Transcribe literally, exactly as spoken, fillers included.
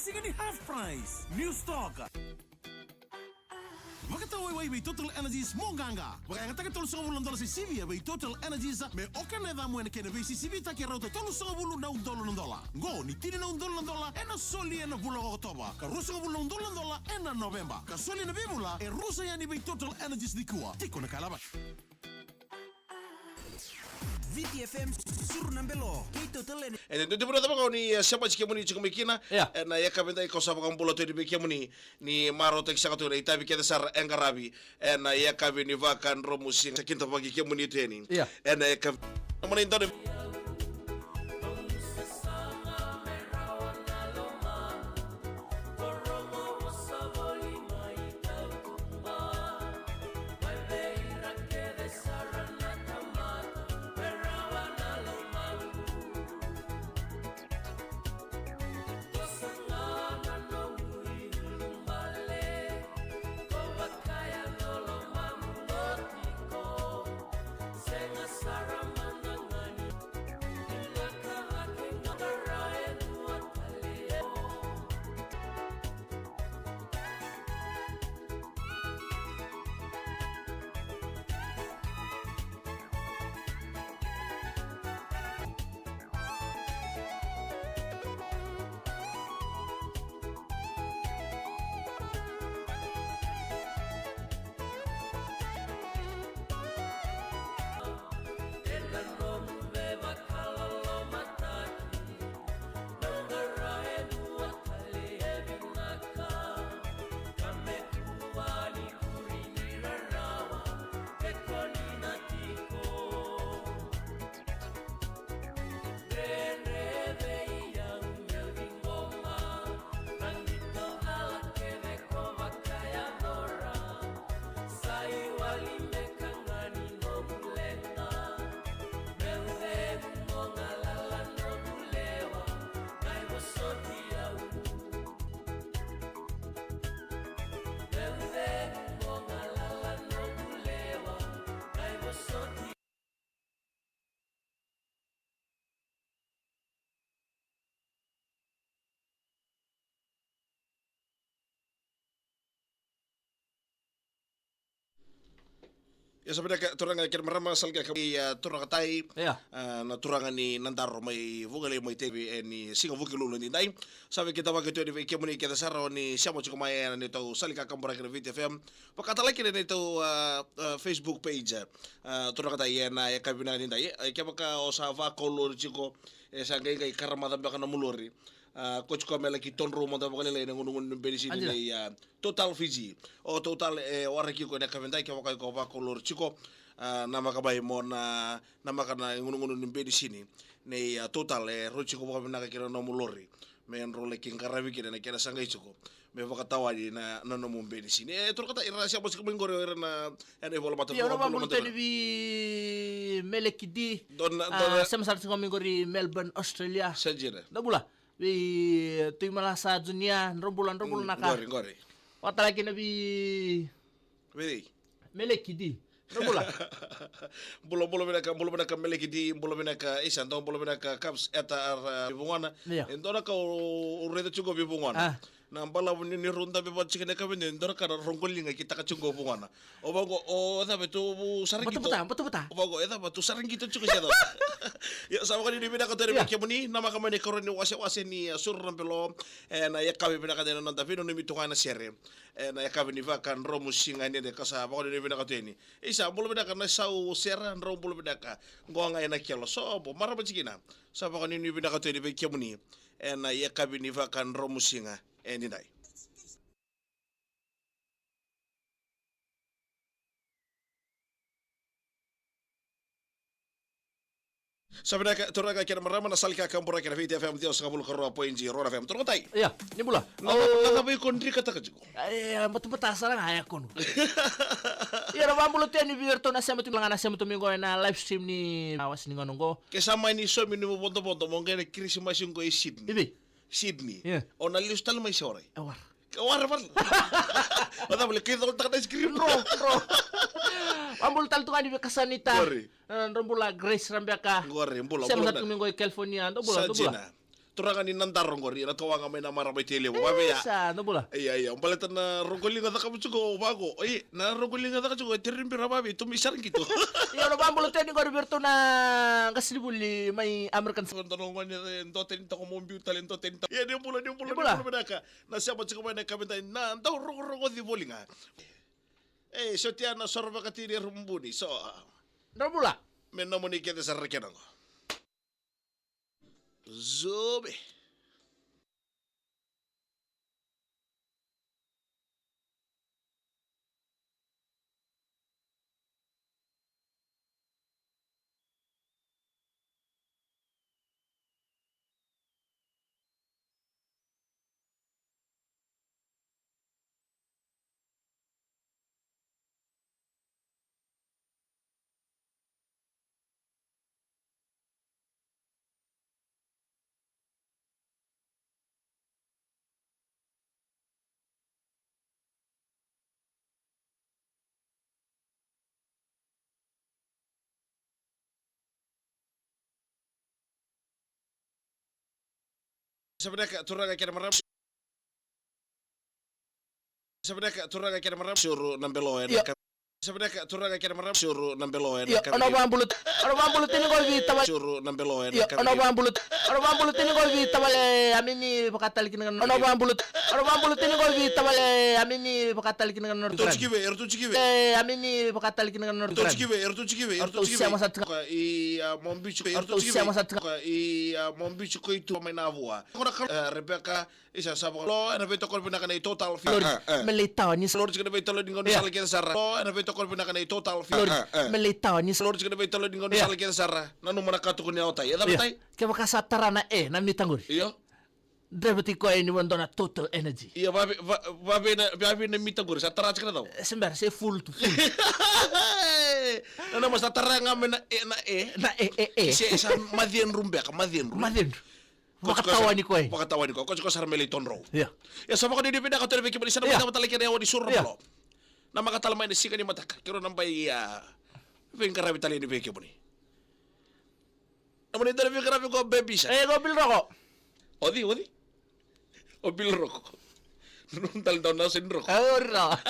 Siga ni half price, new stock. Vakatawaiwai vei Total Energies mo qaqa. Vakayagataka tolusagavulu na dola se sivia vei Total Energies me oka na yacamu ena kena veisisivitaki e rauta tolusagavulu na udolu na dola. Qo ni tini na udolu na dola ena soli ena vula o Okotova, ka ruasagavulu na udolu na dola ena Noveba. Ka soli ena veivula e rusa yani vei Total Energies nikua. Tiko na ka e lavaki. Viti F M, suru na belo, kei Total Energies. E dua tiko na cava kau ni, eh, sema tiko kemuni tiko mai kina. Ia. Ena yakavi edai kau sa vakabula tu yani vei kemuni, ni marautaki saka tu na itavi kece sara e qaravi ena yakavi ni vakadromu siga. Sa kidavaki kemuni tu yani. Ia. Ena yakavi. Namana idona. Ia sa vinaka turaga kei na marama, sa laki ka, ia, turaga tai. Ia. A, na turaga ni Nadaro mai Vukelei mai Tevi ena siga Vukelulu ni dai. Sa vei keda vaka tu yani vei kemuni kece sara o ni sema tiko mai ena neitou sala ni kakaburaki na Viti F M. Vaka tale kina neitou, a, a, Facebook page. A, turaga tai, ena yakavi vinaka ni dai. E, kevaka o sa vakolori tiko, e sa qai qai karamaca beka na nomu lori. A, ko tiko me laki todrou mada vakalailai na gunugunu ni benisini nei, a, Total Fiji. O Total e waraki iko ena yakavi dai kevaka iko vakolori tiko. A, namaka mai mo na, namaka na gunugunu ni benisini nei, a, Total e rauti iko vakavinaka kina nomu lori. Me drau laki qaravi kina na kena sa qai tiko me vakatawani na, na nomu benisini. E, turaga tai, ira sa sema tiko mai qori, ira na, ena ivola mata. Ia, na vabula tani vei Meleki D. Dona, a, dona. Sema sara tiko mai qori Melbourne, Australia. Sa dina. Na bula. Vei Tui Malasa Junior, drau bula, drau bula na ka. Qori, qori. Vaka tale kina vei, vei Meleki D. Drau bula. Bula, bula vinaka, bula vinaka Meleki D, bula vinaka Isa, dau bula vinaka Caps, eta ara vei vugona. Ia. E dua na ka au raica tiko vei vugona. A. Na balavu ni, ni rau dabe vata tiko ena yakavi dai, e dua na ka na roqoliga kitaka tiko vugona. O vaqo, o cava tu sara qito. Batabata, batabata. O vaqo, e cava tu sara qito tiko se cava. Ia, sa vakanuinui vinaka tu yani vei kemuni, namaka mai na ikarua ni wasewase ni, a, suru na belo, ena yakavi vinaka dai na noda veinanumi tu ga ena sere. Ena yakavi ni vakadromu siga ni dai ka sa vakanuinui vinaka tu yani. Isa, bula vinaka na sau sere, drau bula vinaka. Qo ga ena kelo sobo, marama tikina. Sa vakanuinui vinaka tu yani vei kemuni. Ena yakavi ni vakadromu siga e ni dai. Sa vinaka turaga kei na marama, na sala ni kakaburaki na Viti F M ciwasagavulu ka rua poidi rua na F M. Turaga tai. Ia, ni bula. Na, na, na cava iko drikataka tiko? E, batabata sara ga ya kono. Ia, na vabula tu yani vei iratou na sema tu, na sema tu mai qo ena live stream ni, a, wasa ni gauna qo. Ke sa mai ni somi ni mo vodovodo mo qai na Kirisimasi qo e Sydney. Ivi? Sydney. Ia. O na lesu tale mai se warai? E wara. Ka wara, wara. O cava le kai colotaka na ice cream? Dro, dro. Vabula tale tu ga yani vei Kasanita. Qori. E, dro bula Grace Rebecca. Qori, bula, sema bula. Sa tu mai qo i California. Dro bula, dro bula. Sa dina. Turaga ni Nadaro qori, na towaga mai na mara mai Tailevu. Vavei ya. Sa, no bula. Ia, ia, baleta na rogo liga caka tiko vaqo. Oi, na rogo liga caka tiko, e tere ni bira vavei, tu mai sara qito. Ia, no vabula teni qori vei iratou na qasenivuli mai American. Dua na gone, e, dua teni tako mo biu tale, dua teni tako. Ia, ni bula, ni bula, ni bula. Ni bula vinaka. Na sema tiko mai na kavidai, na dau rogorogoci voli ga. E, sotia na soro vakatini e Rumabuni, so. Dra bula. Me nomuni kece sara kena qo. Zobe. Sa vinaka turaga kei na marama. Sa vinaka turaga kei na marama. Suru na belo ena. Ia. Ka-, sa vinaka turaga kei na marama. Suru na belo ena. Ia, ka-, ona vabulu-, ona vabulu tini qo vei tama. Suru na belo ena. Ia, ka-, ona vabulu-, ona vabulu tini qo vei tama le amini vakatali kina kana. Ona vabulu-, ona vabulu tini qo vei tama le amini vakatali kina kana. Eratou tiko vei, eratou tiko vei. E, amini vakatali kina kana. Eratou tiko vei, eratou tiko vei, eratou tiko vei. Eratou sema sa tiko. Ka i, a, mo biu tiko, eratou sema sa tiko. Ka i, a, mo biu tiko i tu mai na vua. Kona ka, e, Rebeka, isa sa vakalo, ena veitokoni vinaka nei Total Fuel. Lori, me lai tawa ni sa. Lori tiko na veitalo ni gauna sala kece sara. Lo, ena veitokoni vinaka nei Total Fuel. Lori, me lai tawa ni sa. Lori tiko na veitalo ni gauna sala kece sara. Nanuma na ka tukuni o Tai. E cava Tai? Kevaka sa tara na e, na mita qori. Io. Draiva tiko yani vua dua na Total Energy. Ia, vave-, va-, vave na, vave na mita qori, sa tara tiko na cau. E, se bera, se full tu, full. Nanuma sa tara ga mai na e, na e. Na e, e, e. Se, sa macedru beka, macedru. Macedru. Vakatawani koya. Vakatawani koya. Ko tiko sara me lai todrou. Ia. Ia, sa vakanuinui vinaka tu vei kemuni, sa na mai cava tale kena yawa ni suru na belo. Na maka tale mai na siga ni mataka. Keirau na bai, a, veiqaravi tale yani vei kemuni. Nomuni dau veiqaravi qo, baby sa. E, qo Bill Roko. Oci, oci. O Bill Roko. Nunu tale dau na seni Roko. E, o Roko.